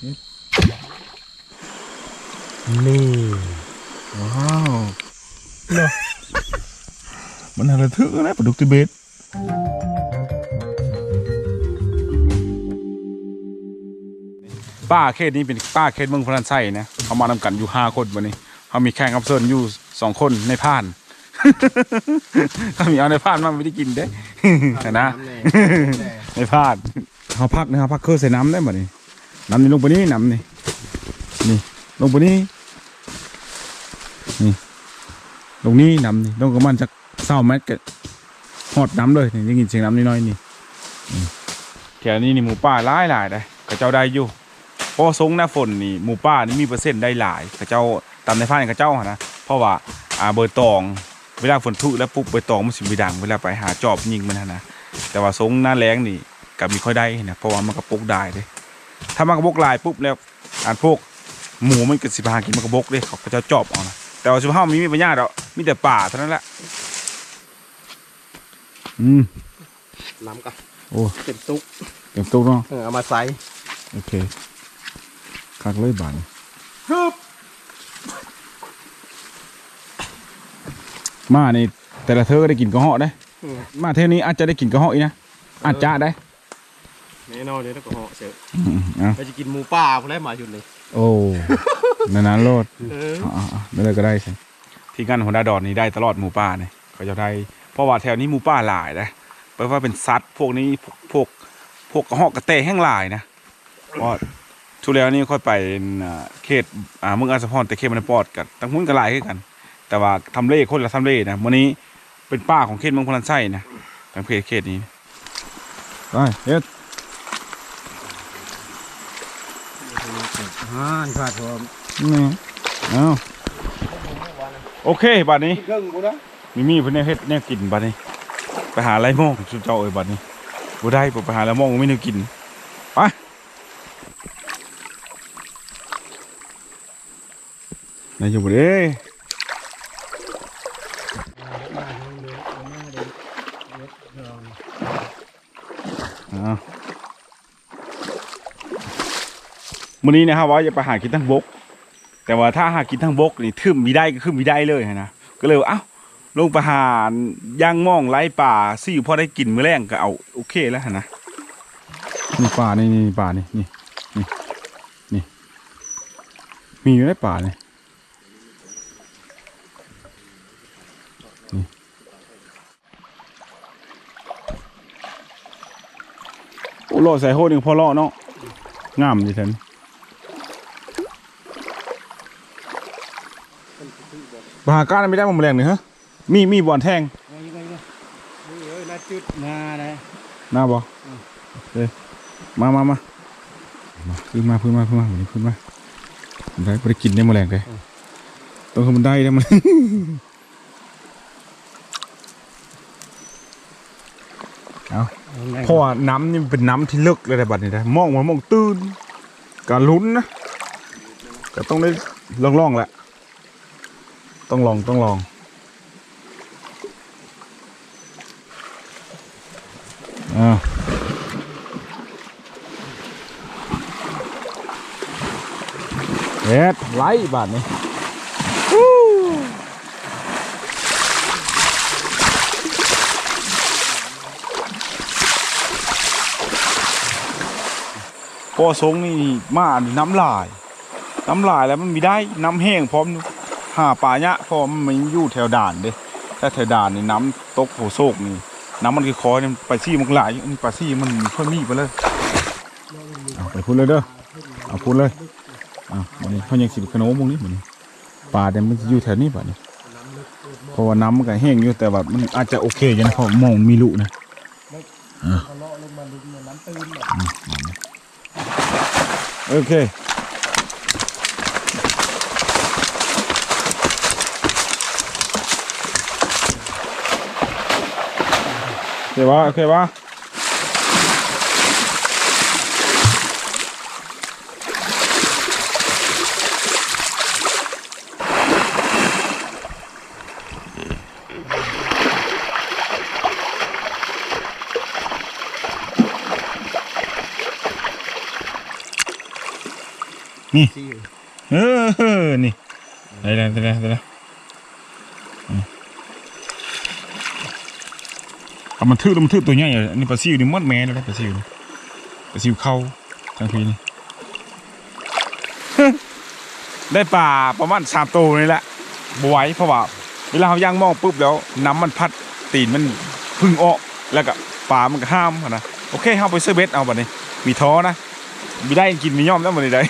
ນີ້ ວ້າວ ເນາະ ມັນຫັ້ນລະຖືກແລ້ວ ປາດຸກຕິເບັດ. ປ່າເຂດນີ້ເປັນປ່າເຂດເມືອງພະລານໄຊນະ. ເຮົາມານຳກັນຢູ່ຫ້າຄົນ ບັດນີ້ເຮົາມີແຂກຮັບເຊີນຢູ່ສອງຄົນ ນາຍພານ. ເຮົາມີເອົານາຍພານມາ ບໍ່ໄດ້ກິນເດ້ ຫັ້ນນະ ນາຍພານ. ເຮົາພັກນະ ເຮົາພັກເຄືອໃສ່ນ້ຳໄດ້ບັດນີ້. ນ້ຳນີ້ລົງໄປນີ້ ນ້ຳນີ້ ນີ້ລົງໄປນີ້ ນີ້ລົງນີ້ ນ້ຳນີ້ລົງປະມານຈັກຊາວແມັດກໍຮອດນ້ຳເລີຍ. ນີ້ໄດ້ຍິນສຽງນ້ຳນ້ອຍໆ ນີ້ ນີ້ ແຖວນີ້ນີ້ໝູປ່າຫຼາຍໆ ເດ້ ເຂົາເຈົ້າໄດ້ຢູ່. ເພາະວ່າຊົງໜ້າຝົນນີ້ໝູປ່ານີ້ມີເປີເຊັນໄດ້ຫຼາຍ ເຂົາເຈົ້າ ຕາມນາຍພານເຂົາເຈົ້າຫັ້ນນະ. ເພາະວ່າ ອ່າ ເບີຕອງ ເວລາຝົນທຸແລ້ວປຸບ ເບີຕອງມັນຊິບໍ່ດັງ ເວລາໄປຫາຈອບຍິງມັນຫັ້ນນະ. ແຕ່ວ່າຊົງໜ້າແລ້ງນີ້ກໍມີຄ່ອຍໄດ້ນະ ເພາະວ່າມັນກະປົກໄດ້ເດ້. ຖ້າມັນກະປົກຫຼາຍປຸບແລ້ວ ອັນພວກໝູມັນກໍຊິໄປຫາກິນໝາກກະບົກເດ້ ເຂົາເຈົ້າຈອບເອົານະ. ແຕ່ວ່າຊຸມເຮົາມີ ມີປັນຍາດອກ ມີແຕ່ປາເທົ່ານັ້ນແຫຼະ. ອືມ ນ້ຳກະ ໂອ້ ເຕັມຕຸກ ເຕັມຕຸກເນາະ. ເອີ ເອົາມາໃສ່ ໂອເຄ ຄັກເລີຍບາດນີ້. ຮຶບ ມານີ້ແຕ່ລະເທື່ອກໍໄດ້ກິນກະເຫາະເດ້. ອືມ ມາເທື່ອນີ້ອາດຈະໄດ້ກິນກະເຫາະອີກນະ. ເອີ ອາດຈະໄດ້ ແນ່ນອນເດ້ ແລ້ວກໍເຫາະເສີ. ອືມ ເອົາ ໄປຊິກິນໝູປ່າພຸ້ນແຫຼະ ມາຢູ່ນີ້. ໂອ້ ນັ້ນໆໂລດ. ເອີ ເອົາໆໆ ແນວໃດກໍໄດ້ຊັ້ນ. ທີມງານຫົວໜ້າດອນນີ້ໄດ້ຕະຫຼອດ ໝູປ່ານີ້ເຂົາເຈົ້າໄດ້ ເພາະວ່າແຖວນີ້ໝູປ່າຫຼາຍເດ້. ແປວ່າເປັນສັດພວກນີ້ ພວກ ພວກ ພວກກະຮອກກະແຕແຮ່ງຫຼາຍນະ. ເພາະວ່າຊຸແລ້ວນີ້ຂ້ອຍໄປ ເຂດ ອ່າ ເມືອງອາດສະພອນ ແຕ່ເຂດມະນາປອດ ກະທາງພຸ້ນກະຫຼາຍຄືກັນ ແຕ່ວ່າທຳເລຄົນລະທຳເລນະ. ມື້ນີ້ເປັນປ່າຂອງເຂດເມືອງພະລານໄຊນະ ທາງເຂດ ເຂດນີ້. ໄປເຮັດ ອາຫານພາພ້ອມ ນີ້ ເອົາ ໂອເຄ ບາດນີ້ ເຄິ່ງພຸ້ນນະ ມີ ມີເພິ່ນແນວເຮັດແນວກິນ. ບາດນີ້ໄປຫາໄລ່ໝອງຊຸມເຈົ້າເອີຍ. ບາດນີ້ບໍ່ໄດ້ ບໍ່ໄປຫາໄລ່ໝອງ ບໍ່ມີແນວກິນ. ໄປ ໄດ້ຢູ່ບໍ່ເດ້? ເອົາ ມື້ນີ້ນະ ເຮົາວ່າຈະໄປຫາກິນທາງບົກ ແຕ່ວ່າຖ້າຫາກິນທາງບົກນີ້ ຖືມບໍ່ໄດ້ກໍຄືບໍ່ໄດ້ເລີຍຫັ້ນນະ. ກໍເລີຍວ່າ ເອົ້າ ລົງໄປຫາຍ່າງມອງໄລ່ປາ ຊິພໍໄດ້ກິນມື້ແລງກໍເອົາ ໂອເຄແລ້ວຫັ້ນນະ. ນີ້ປາ ນີ້ ນີ້ປາ ນີ້ ນີ້ ນີ້ ນີ້ ມີຢູ່ໃນປ່ານີ້ ນີ້. ໂອ້ ເລາະໃສ່ໂຫດນີ້ພໍເລາະເນາະ ງາມຢູ່ແທ້ນີ້. ບໍ່ຫາກ້ານໄດ້ບໍ່ມື້ແລງນີ້ ຮະ? ມີ ມີບ່ອນແທງ ເອີ ໜ້າຈຸດໜ້າໄດ໋ ໜ້າບໍ່? ອືມ ໂອເຄ ມາ ມາ ມາ ມາ ຂຶ້ນມາ ຂຶ້ນມາ ຂຶ້ນມາ ມື້ນີ້ຂຶ້ນມາ. ໄດ້ ບໍ່ໄດ້ກິນໄດ້ມື້ແລງເດ້ ອືມ ຕ້ອງໃຫ້ມັນໄດ້ເດ້ ມື້ແລງ. ເອົາ ເອົາແມ່ນ ເພາະວ່ານ້ຳນີ້ມັນເປັນນ້ຳທີ່ເລິກແລ້ວໃດ໋ ບັດນີ້ໄດ໋ ມອງມາມອງຕື່ນ ກະລຸ້ນນະ ກະຕ້ອງໄດ້ລອງໆແຫຼະ ຕ້ອງລອງ ຕ້ອງລອງ. ເອົາ ເຮັດໄລ່ບາດນີ້ ພໍຊົງນີ້ມານີ້ນ້ຳຫຼາຍ ນ້ຳຫຼາຍແລ້ວມັນບໍ່ໄດ້ ນ້ຳແຫ້ງພ້ອມ ຫາປາຍາກ ເພາະວ່າມັນຢູ່ແຖວດ່ານເດ້. ຖ້າແຖວດ່ານນີ້ນ້ຳຕົກຫົວໂຊກນີ້ ນ້ຳມັນຄ່ອຍໆນີ້ ປາຊີມັນຫຼາຍ ອັນນີ້ປາຊີມັນບໍ່ຄ່ອຍມີປານໃດ. ເອົາໄປພຸ້ນເລີຍເດີ ເອົາພຸ້ນເລີຍ. ເອົາ ບາດນີ້ເຮົາຍັງຊິໄປຂະໂນບເບິ່ງນີ້ ບາດນີ້ປາແຕ່ມັນຊິຢູ່ແຖວນີ້ບາດນີ້ ເພາະວ່ານ້ຳມັນກະແຫ້ງຢູ່ ແຕ່ວ່າມັນອາດຈະໂອເຄຢູ່ນະ ເພາະວ່າມອງມີລຸນະ. ເອີ ອືມ ໂອເຄ ໂອເຄບໍ່ ໂອເຄບໍ່? ນີ້ ເອີ ນີ້ ໄດ້ແລ້ວ ໄດ້ແລ້ວ ໄດ້ແລ້ວ ອືມ ຖ້າມັນຖືກ ມັນຖືກຕົວໃຫຍ່ ອັນນີ້ປາຊິວນີ້ໝົດແມ່ນແລ້ວ ປາຊິວນີ້ ປາຊິວເຂົ້າ ທັງພີນີ້ ໄດ້ປາປະມານສາມໂຕນີ້ແຫຼະ ບໍ່ໄຫວ ເພາະວ່າເວລາເຮົາຍ່າງມອງປຶບແລ້ວ ນ້ຳມັນພັດ ຕີນມັນຜຶ່ງອອກ ແລ້ວກະປາມັນກະຫ້າມຫັ້ນນະ. ໂອເຄ ເຮົາໄປຊື້ເບັດເອົາບັດນີ້ ມີທໍ່ນະ ມີໄດ້ກິນມີຍອມແລ້ວມື້ນີ້ໄດ້.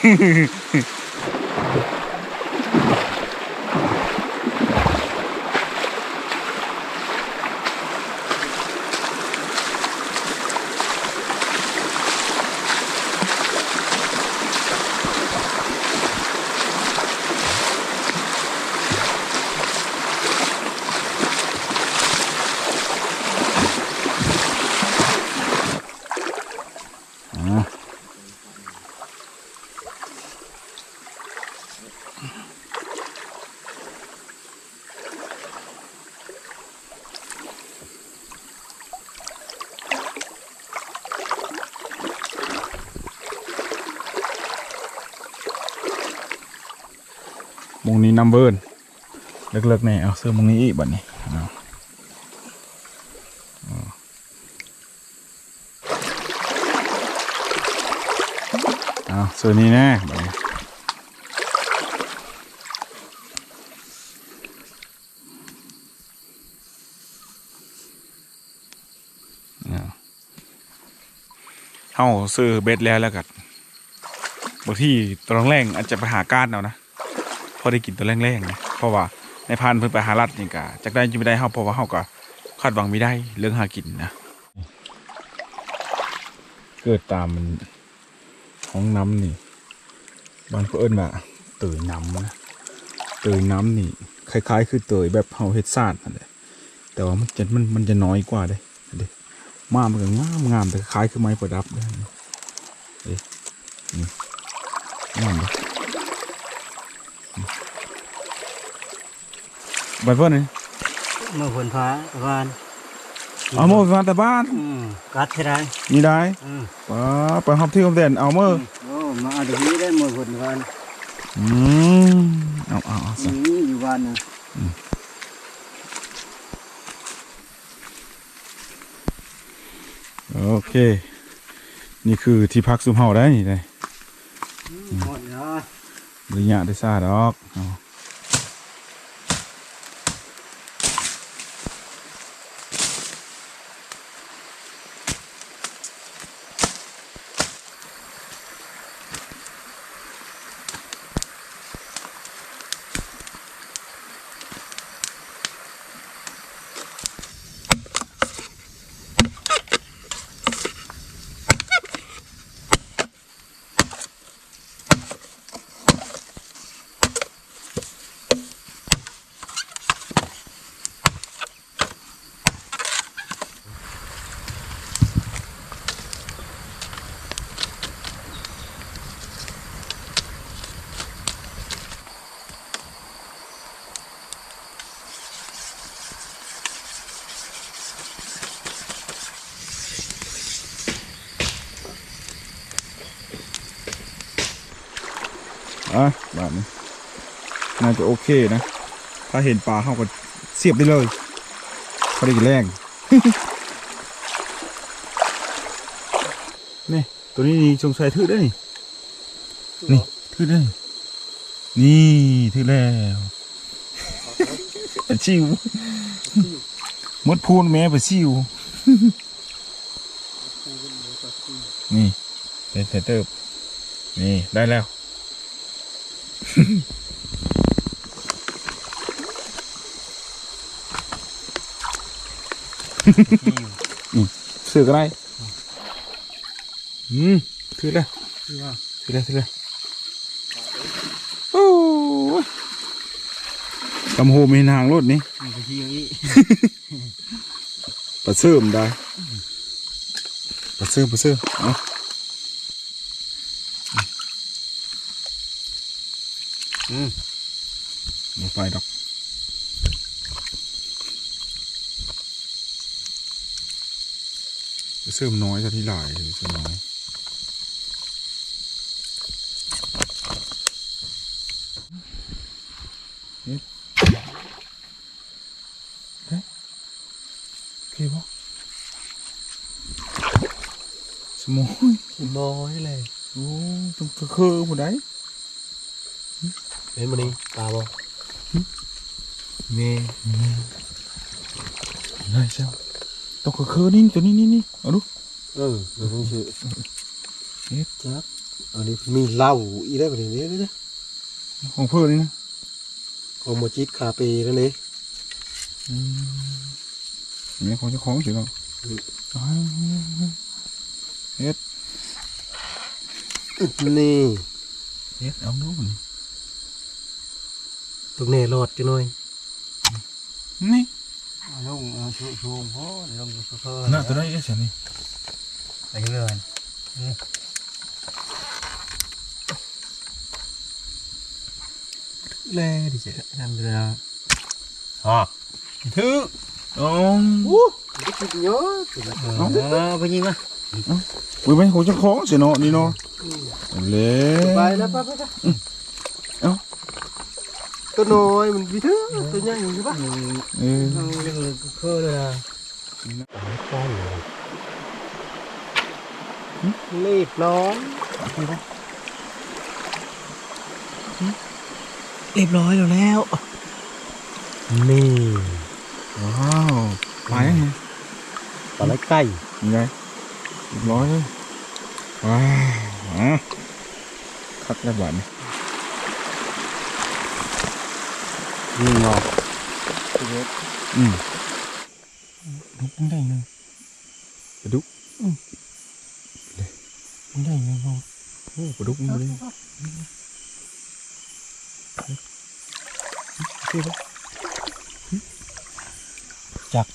ໝ່ອງນີ້ນ້ຳເວີນ ເລິກໆ ແດ່ ເອົາ ເສີມໝ່ອງນີ້ອີກບັດນີ້ ເອົາ ເອົາ ເສີມນີ້ແດ່ບັດນີ້. ເຮົາຊື້ເບັດແລ້ວ ແລ້ວກໍບາງທີຕອນແລງໆ ອາດຈະໄປຫາການເອົານະ ພໍໄດ້ກິນຕອນແລງໆ ນະ ເພາະວ່ານາຍພານເພິ່ນໄປຫາລັດນີ້ ກໍຈັກໄດ້ຢູ່ບໍ່ໄດ້ເຮົາ ເພາະວ່າເຮົາກໍຄາດຫວັງມີໄດ້ເລື່ອງຫາກິນນະ ເກີດຕາມ ຫ້ອງນ້ຳນີ້ ບ້ານເພິ່ນເອີ້ນວ່າເຕີຍນ້ຳນະ ເຕີຍນ້ຳນີ້ຄ້າຍໆ ຄືເຕີຍແບບເຮົາເຮັດສາດຫັ້ນແຫຼະ ແຕ່ວ່າມັນຈະ ມັນ ມັນຈະນ້ອຍກວ່າເດ້ ເດ້ ມ້າມັນກໍງາມໆ ແຕ່ຄ້າຍຄືໄມ້ປະດັບເດ້ ເດ້ ນີ້ ງາມເດ້. ໄປພຸ້ນນີ້ ເມືອພຸ້ນພາຕະບານ ເອົາເມືອພຸ້ນພາຕະບານ ອືມ ກັດເທົ່າໃດ ນີ້ໄດ້ ອືມ ປາ ໄປຮອບທີ່ຮອບແດນ ເອົາເມືອ ອືມ ໂອ້ ມາເອົາດີໆ ໄດ້ເມືອພຸ້ນພາ ອືມ ເອົາ ເອົາ ເອົາ ອືມ ຢູ່ບ້ານນະ ອືມ ໂອເຄ ນີ້ຄືທີ່ພັກຊຸມເຮົາໄດ໋ນີ້ໄດ໋ ອືມ ອືມ ຮອດແລ້ວ ບໍ່ໄດ້ຍາກໄດ້ຊ້າດອກ ເອົາ. ອ່ະ ບາດນີ້ໜ້າຈະໂອເຄນະ ຖ້າເຫັນປາເຮົາກໍສຽບໄດ້ເລີຍ ພໍໄດ້ກິນແລງ ນີ້ ໂຕນີ້ນີ້ສົງໄສຖືກເດ້ນີ້ ນີ້ຖືກເດ້ນີ້ ນີ້ຖືກແລ້ວ ປາຊິວ ໝົດພູນແມ່ປາຊິວ ນີ້ ເຕັມເຕີບ ນີ້ໄດ້ແລ້ວ ອືມ ຊື້ກໍໄດ້ ອືມ ຖືກແລ້ວ ຖືກແລ້ວ ຖືກແລ້ວ ຖືກແລ້ວ ໂອ້ຍ ກຳໂຮມເຫັນຫາງໂລດນີ້ ມັນກໍຂີ້ອີກ ປາເສີມໄດ໋ ປາເສີມ ປາເສີມ ເອົາ ອືມ ບໍ່ໄປດອກ ປາເສີມນ້ອຍ ເທື່ອທີ່ຫຼາຍ ປາເສີມນ້ອຍ. ນີ້ບໍ່? ສະໝອຍ ສະໝອຍແຫຼະ. ໂອ້ ຕ້ອງຄືໆ ຜູ້ໃດ ເຫັນບໍ່ນີ້ ປາບໍ່? ແມ່ ໄດ້ເຈົ້າ ຕ້ອງຄືໆ ນີ້ ໂຕນີ້ ນີ້ ນີ້ ເອົາດູ. ເອີ ເອີ ເບິ່ງຊື່ ເຮັດຈັກ ອັນນີ້ມີເຫຼົ້າອີກແລ້ວບັດນີ້ ເດ້ ເດ້ ເດ້ ຂອງເພິ່ນນີ້ນະ ຂອງໝໍຈິດຄາເປນັ້ນເດ້. ອືມ ແມ່ນຂອງເຈົ້າຂອງຊິເນາະ. ອືມ ເຮັດ ນີ້ ເຮັດເອົາດູນີ້ ຕົກແນ່ລອດຈັກໜ່ອຍ. ນີ້ ເອົາລົງ ເອົາສູງໆ ໂພດ ລົງສູງໆ ນະ ໂຕໃດເອີຊັ້ນນີ້ ໄປເລີຍ. ແລດີເຈ ນັ້ນເດີ ຮະ ຖືກ ໂອ້ ໂອ້ ໄປຍິງມາ ອຸ້ຍ ແມ່ນຂອງເຈົ້າຂອງຊິເນາະ ນີ້ເນາະ. ອືມ ເອົາແລ້ວ ໄປ ໄປ ໄປ ໄປ ອືມ ເອົາ ຕົວນ້ອຍມັນມີເທື່ອ ຕົວໃຫຍ່ຢູ່ປະ? ເອີ ເອີ ເລີຍນະ. ຮຽບຮ້ອຍ ຮຽບຮ້ອຍແລ້ວ ນີ້ ວ້າວ ປາຫຍັງ? ປາໄຫຼໄກ່ ນີ້ໄງ ຮຽບຮ້ອຍເລີຍ. ວ້າວ ຄັກແລ້ວບາດນີ້ ນີ້ເນາະ ອືມ ປາດຸກມັນໄດ້ໜຶ່ງ ປາດຸກ ອືມ ມັນໄດ້ໜຶ່ງ. ໂອ້ ປາດຸກມັນບໍ່ໄດ້ ຄືບໍ່ ຈັກ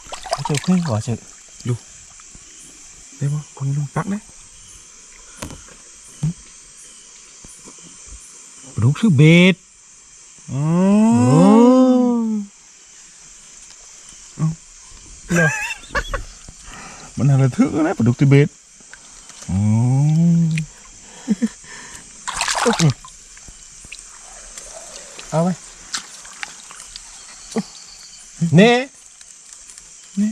ເຈົ້າຄືບໍ່ເຈີ ຢູ່ ໄດ້ບໍ່? ເບິ່ງດູ ຕັກເດ້ ປາດຸກຖືເບັດ. ອໍ ໂອ້ ເອົ້າ ເນາະ ມັນຫາລະຖືກແລ້ວ ປາດຸກຕິເບັດ. ອໍ ເອົາໄວ້ ນີ້ ນີ້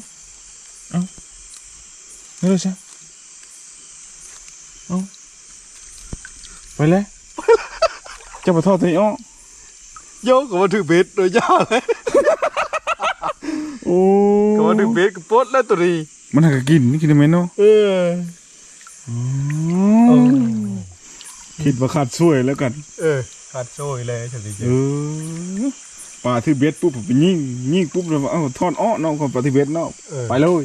ເອົາ ນີ້ເລີຍຊະ ເອົາ ໄປແລ້ວ ເຈົ້າໄປຖອດໂຕນີ້ອອກ. ໂຢ ກະວ່າຖືເບັດໂດຍຢ່າເລີຍ ໂອ້ ກະວ່າຖືເບັດກະປົດແລ້ວໂຕນີ້ ມັນຫາກະກິນ ກິນແມ່ນເນາະ ເອີ ອໍ ຄິດວ່າຂາດຊ່ວຍແລ້ວກັນ ເອີ ຂາດຊ່ວຍແລ້ວ ເອີ ປາຖືເບັດປຸບໄປຍິງ ຍິງປຸບແລ້ວວ່າ ເອົ້າ ຖອນອອກເນາະ ຂອງປາຖືເບັດເນາະ ເອີ ໄປເລີຍ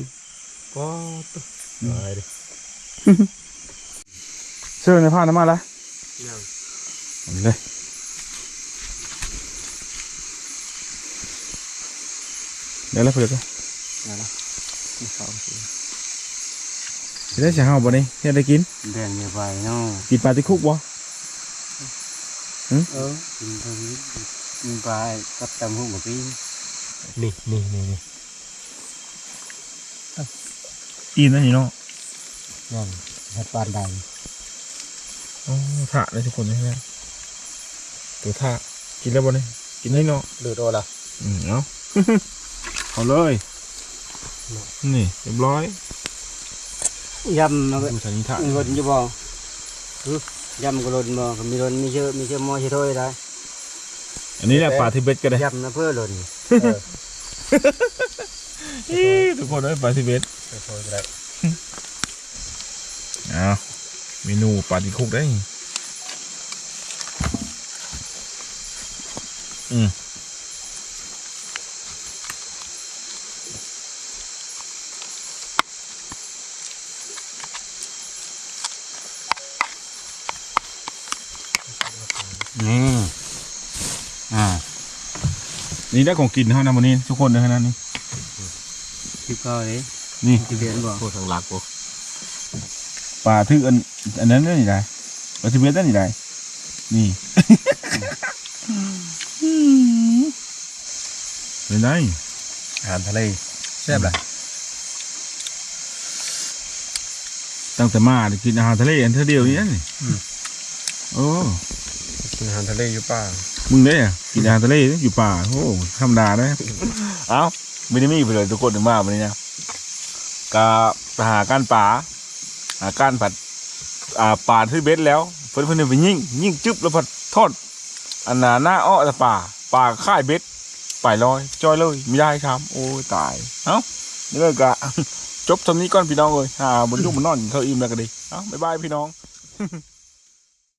ປອດ ອືມ ຕາຍເດ້. ເຊີນໃຫ້ຜ່ານມາລະ ຍັງ ເອົາເລີຍ ໄດ້ລະ ພໍດີ ໄດ້ລະ ກິນເຂົ້າ ຊິໄດ້ຊິເຮົາບໍ່ນີ້ ຊິໄດ້ກິນ ແບ່ງແມ່ໄປເນາະ ກິນປາຕິຄຸກບໍ່? ຫື ເອີ ກິນເທົ່ານີ້ ກິນປາກັບຕຳຫຸ່ງກະປີ້ ນີ້ ນີ້ ນີ້ ນີ້. ອີ່ມແລ້ວນີ້ເນາະ ຍັງ ເຮັດປານໃດ ໂອ້ ຖາເລີຍທຸກຄົນເລີຍ ໂຕຖາ ກິນແລ້ວບໍ່ນີ້ ກິນນີ້ເນາະ ເລີດໂອລະ ອືມ ເອົາ ເອົາເລີຍ ນີ້ ຮຽບຮ້ອຍ ຢຳ ມັນລົນຢູ່ບໍ່ ຫື ຢຳກະລົນບໍ່ ກະມີລົນ ມີເຊີ ມີເຊີໝໍ້ເຊີຖ້ວຍໄດ້. ອັນນີ້ແຫຼະ ແຕ່ປາທີ່ເບັດກະໄດ້ ຢຳນະເພື່ອລົນ ເອີ ເອີ ທຸກຄົນເອີຍ ປາທີ່ເບັດ ເອີ ໂທຍກະໄດ້ ເອົາ ເມນູປາຕິຄຸກເດ້ ອືມ. ນີ້ ອ່າ ນີ້ໄດ້ຂອງກິນເຮົານຳມື້ນີ້ທຸກຄົນເດີ ນັ້ນນີ້ ຄືເກົ່າເດ້ ນີ້ ຊິເປັນບໍ່ ໂອ້ ທາງຫຼັກບໍ່ ປາຖືກອັນ ອັນນັ້ນນີ້ໄດ້ ປາຖືກເບັດອັນນີ້ໄດ້ ນີ້ ເປັນໄດ ອາຫານທະເລ ແຊບຫຼາຍ ຕັ້ງແຕ່ມາໄດ້ກິນອາຫານທະເລອັນເທື່ອດຽວນີ້ນີ້ ອືມ ໂອ້ ກິນອາຫານທະເລຢູ່ປ່າ ມຶງເດ້ ກິນອາຫານທະເລຢູ່ປ່າ ໂອ້ ທຳມະດາເດ້ ເອົ້າ ມີແຕ່ມີຜູ້ໃດທຸກຄົນມາມື້ນີ້ນະ ກໍໄປຫາການປາ ຫາການພັດ ອ່າ ປາຖືເບັດແລ້ວ ເພິ່ນ ເພິ່ນໄປຍິງ ຍິງຈຶບແລ້ວພັດທອດ ອັນນ່າ ໜ້າເອາະຕາປາ ປາກໍຄາຍເບັດ ໄປລອຍຈ່ອຍເລີຍ ມີໄດ້ຄຳ. ໂອ້ຍ ຕາຍ. ເອົ້າ ນີ້ກໍຈົບສ່ຳນີ້ກ່ອນພີ່ນ້ອງເອີຍ ຫາບໍ່ຢູ່ບໍ່ນອນ ກິນເຂົ້າອີ່ມແລ້ວກໍດີ. ເອົ້າ ບາຍບາຍພີ່ນ້ອງ.